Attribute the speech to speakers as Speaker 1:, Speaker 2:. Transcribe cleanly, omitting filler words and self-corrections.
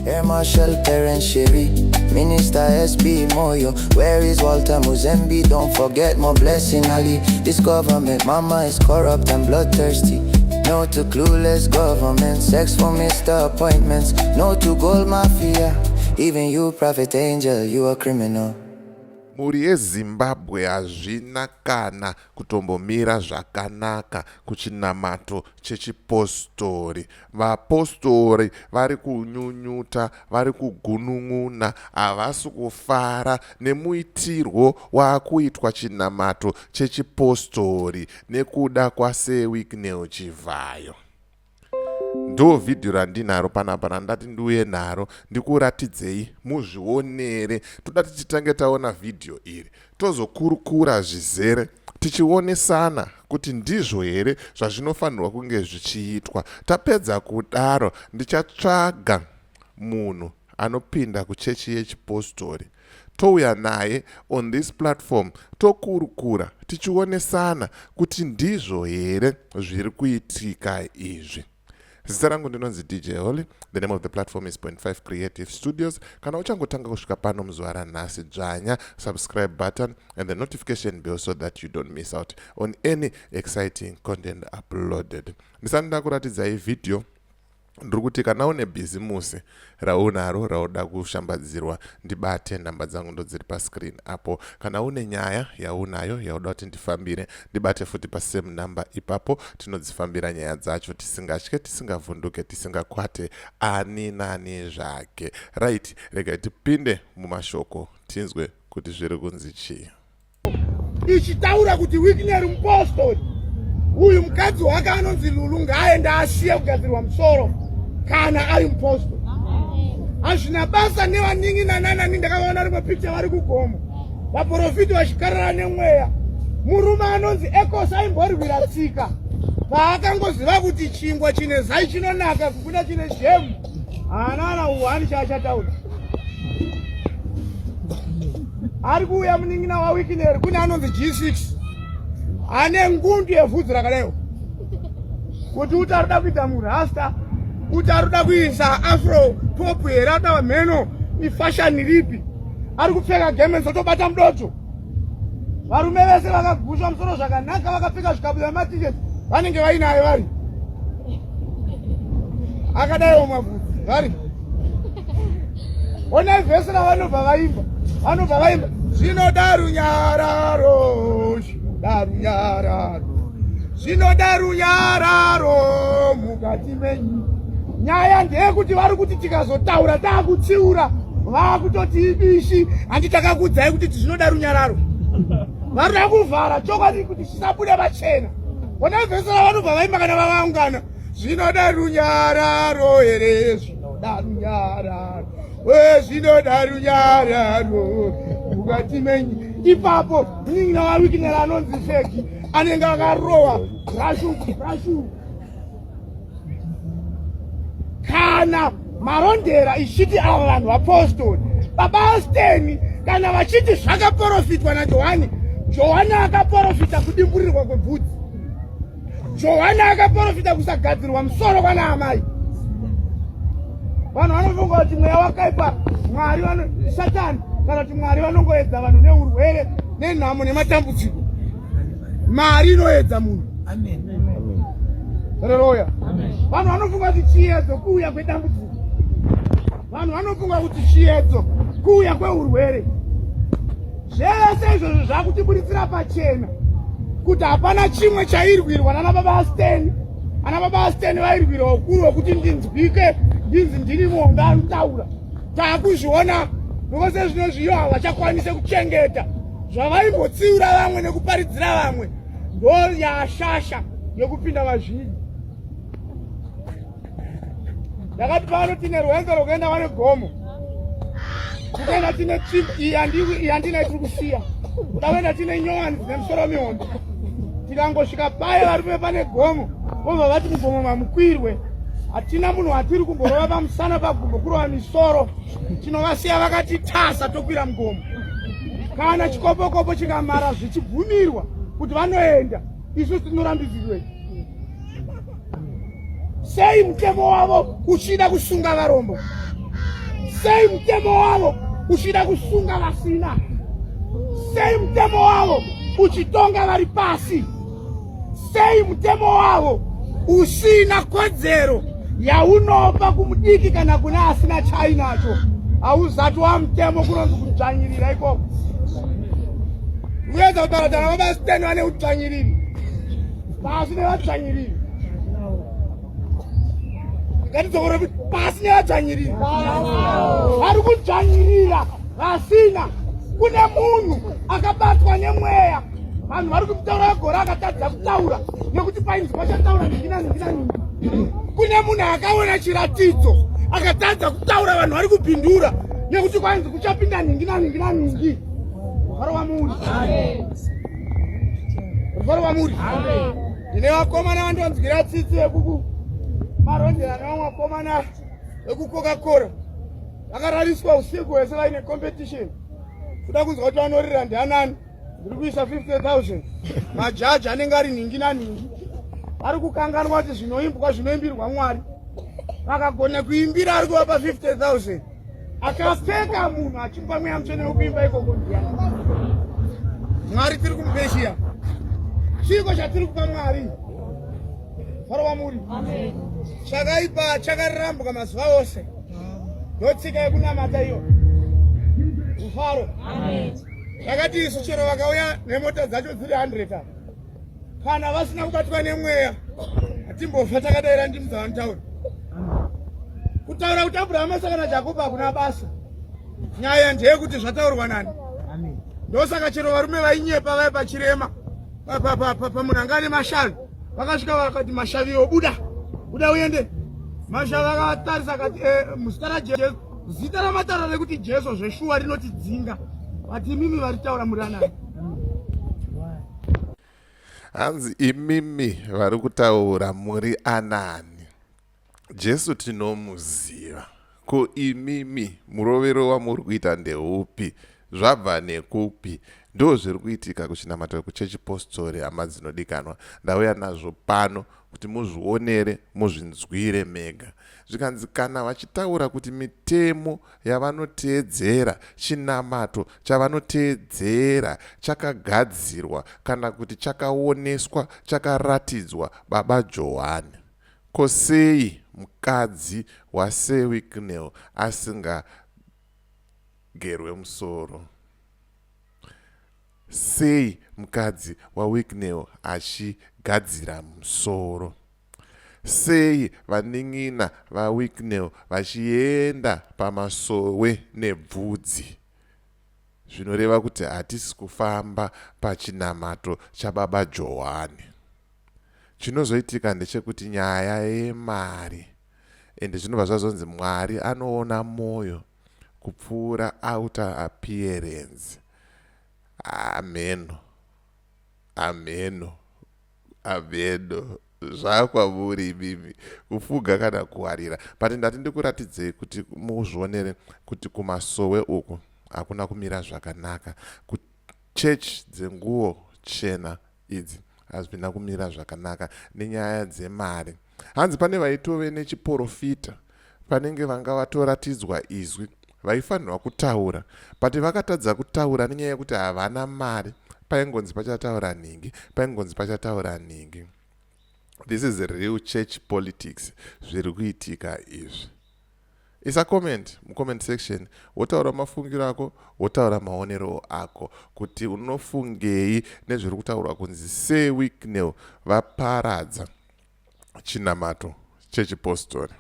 Speaker 1: Air Marshal Perence Shiri, Minister SB Moyo. Where is Walter Muzembi? Don't forget more blessing Ali. This government, mama is corrupt and bloodthirsty. No to clueless government, sex for Mr. Appointments. No to gold mafia. Even you, Prophet Angel, you a criminal.
Speaker 2: Mhuri yeZimbabwe hazvina kana kutombomira zvakanaka kuchinamato chechipostori. Vapostori vari kunyunyuta, vari kugunun'una, havasi kufara nemuitirwo waakuitwa chinamato chechipostori nekuda kwaSir Wicknell Chivhayo. Ndo vhidhiyo randinaro panapa randati ndiuye naro ndikuratidzei muzvionere. Toda tichitange taona vhidhiyo iri tozokurukura zvizere tichionesana kuti ndizvo here zvazvinofanirwa kunge zvichiitwa. Tapedza kudaro ndichatsvaga munhu anopinda kuchechi yechipostori touya naye on this platform tokurukura tichionesana kuti ndizvo here zviri kuitika izvi. Zita rangu ndinonzi DJ Holly. The name of the platform is Point 5 Creative Studios. Kana uchangotanga kusvika pano muzuva ranhasi, dzvanya subscribe button and the notification bell so that you don't miss out on any exciting content uploaded. Ndisati ndakuratidzai video, ndiri kuti kana une bhizimusi raunaro rauda kushambadzirwa, ndibate, nhamba dzangu ndodziri pascreen apo. Kana une nyaya yaunayo yauda kuti ndifambire, ndibate futi pasame number ipapo. Tinodzifambira nyaya dzacho tisingatye, tisingavhunduke, tisingakwate ani nani zvake. Right, regai tipinde mumashoko tinzwe kuti zviri kunzi chii.
Speaker 3: Ichitaura kuti Wicknell mupostori uyu, mukadzi wake anonzi Lulu ngaaende asiye kugadzirwa musoro kana ari mupostori. Hazvina basa nevanin'ina nanani. Ndakavaona rimwe picture vari kugomo, vaprofiti vachikarara nemweya. Murume anonzi Ecos aimborwira tsika, paakangoziva kuti chingwa chine zai chinonaka kukunda chine jemu, haana ana uhwani chaachataura. Ari kuuya munin'ina waWicknell, kune anonzi G6 ane ngundu yevhudzi rakadaiwo, kuti uti arikuda kuita murasta, kuti arikuda kuisa afro pop here, arikuda mheno ifashani ripi, ari kupfeka gemenzi otobata mudodzo. Varume vese vakagushwa musoro zvakanaka, vakapfeka zvikabuda matisheti, vanenge vainaye vari akadaiwo mavhudzi vari. Onai vhesi ravanobva vaimba, vanobva vaimba, "Zvinoda runyararo, zvinoda runyararo, zvinoda runyararo mukati menyu." Nyaya ndeyekuti vari kuti tikazotaura taakutsiura, vaakutoti ibishi. Handi takakudzai kuti zvinoda runyararo? Varikuda kuvhara chokwadi kuti chisabude pachena. Onai vhesi ravanobva vaimba kana vavaungana, "Zvinoda runyararo here, zvinoda runyararo we, zvinoda runyararo mukati menyu." Ipapo munin'ina waWicknell anonzi Feki anenge akarohwa rashu rashu. Kana Marondera ichiti ava vanhu vapostori, baba Asteni, kana vachiti zvakaprofitwa naJohani, Johani akaprofita kudimburirwa kwebvudzi? Johani akaprofita kusagadzirwa musoro kwana amai? Vanhu vanofunga kuti mweya wakaipa, Mwari, Satani kana kuti Mwari vanongoedza vanhu neurwere, nenhamo, nematambudziko. Mari inoedza munhu. Haleluya! Vanhu vanofunga kuti chiyedzo kuuya kwedambudziko. Vanhu vanofunga kuti chiyedzo kuuya kweurwere. Zvese izvozvo zvakutiburitsira pachena kuti hapana chimwe chairwirwa nana baba Asteni. Ana baba Asteni vairwira ukuru hwekuti ndinzwike, ndinzi ndini muhombe anotaura. Taakuzviona nokose zvino zviyo havachakwanise kuchengeta zvavaimbotsiura vamwe nekuparidzira vamwe. Ndo yashasha yekupinda vazhinji. Ndakati pano tine rwendo rwekuenda vane gomo, kuenda tine tsvimbo iyi yandina tiri kusiya, kuda kuenda tine nyowani dzine musoro mihombe. Tikangosvika paye, varume, pane gomo, vobva vati mugomo mamukwirwe. Hatina munhu watiri kumborova pamusana, pagumbo, kurova misoro. Tinovasiya vakati tasa, tokwira mugomo. Kana chikopokopo chikamara zvichibvumirwa kuti vanoenda, isusu tinorambidzirwei? Sei mutemo wavo uchida kusunga varombo? Sei mutemo wavo uchida kusunga vasina? Sei mutemo wavo uchitonga vari pasi? Sei mutemo wavo usina kodzero yaunopa kumudiki kana kune asina chainacho? Hauzati wamutemo, kunonzi kudzvanyirira ikoko. Uedza kutaura kuti ana baba Stan vane udzvanyiriri, pasi nevadzvanyiriri. Ngatidzokore kuti pasi nevadzvanyiriri vari kudzvanyirira vasina. Kune munhu akabatwa nemweya, vanhu vari kutaura gore akatadza kutaura nekuti painzi pachataura ningi naningi naningi. Kune munhu akaona chiratidzo akatadza kutaura, vanhu vari kupindura nekuti kwainzi kuchapinda ningi naningi naningi. Rufaro wamuri, rufaro wamuri. Ndine vakomana vandonzwira tsitsi vekuku marondera nevamwe vakomana vekuCoca-Cola vakarariswa usiku hwese vaine competition kuda kunzwa kuti vanorira ndianani. Ndiri kuisa 50 000, majaji anenge ari nhingi nanhingi. Vari kukanganwa kuti zvinoimbwa zvinoimbirwa Mwari. Vakagona kuimbira ari kuvapa 50 000. Akapfeka munhu achimupa mweya mutsvene wekuimba ikoko ndiyani? Mwari tiri kumupeshiya chiiko chatiri kupa Mwari? Faro wamuri, chakaipa chakarambwa mazuva ose, ndotsika yekunamata iyo. Rufaro. Takati isu chero vakauya nemota dzacho dziri 100 apa, kana vasina kubatwa nemweya, hatimbofa takadaira ndimi dzavanotaura. Kutaura kuti Abrahama saka naJakobho hakuna basa, nyaya ndeyekuti zvataurwa nani. Ndosaka chero varume vainyepa vaya pachirema pamunhu anga ane mashavi, vakasvika vakati, "Mashaviwo, buda, buda uende." Mashavi akatarisa akati, eh, "Muzita raJesu, zita ramataura rekuti Jesu zveshuwa rinotidzinga, vati imimi varitaura muri anani?"
Speaker 2: Hanzi imimi vari kutaura muri anani? Jesu tinomuziva, ko imimi murovero wamuri kuita ndeupi? Zvabva nekupi? Ndo zviri kuitika kuchinamato kuchechi postori. Hama dzinodikanwa, ndauya nazvo pano kuti muzvionere, muzvinzwire mega. Zvikanzi kana vachitaura kuti mitemo yavanoteedzera, chinamato chavanoteedzera chakagadzirwa kana kuti chakaoneswa, chakaratidzwa baba Johani, ko sei mukadzi waSir Wicknell asingagerwe musoro? Sei mukadzi waWicknell achigadzira musoro? Sei vanin'ina vaWicknell vachienda pamasowe nebvudzi? Zvinoreva kuti hatisi kufamba pachinamato chababa Johani. Chinozoitika ndechekuti nyaya yemari, ende zvinobva zvazonzi Mwari anoona mwoyo kupfuura outer appearance. Ameno, ameno, ameno, zvakwamuri imimi kufuga kana kuwarira, but ndati ndikuratidzei kuti muzvionere kuti kumasowe uku hakuna kumira zvakanaka, kuchechi dzenguo chena idzi hazvina kumira zvakanaka nenyaya dzemari. Hanzi pane vaitove nechiporofita, panenge vanga vatoratidzwa izwi, vaifanirwa kutaura, but vakatadza kutaura nenyaya yekuti havana mari. Paingonzi pachataura nhingi, paingonzi pachataura nhingi. This is real church politics zviri kuitika izvi. Isa comment mucomment section, wotaura mafungiro ako, wotaura maonero ako kuti unofungei nezviri kutaurwa kunzi Sir Wicknell vaparadza chinamato chechipostori.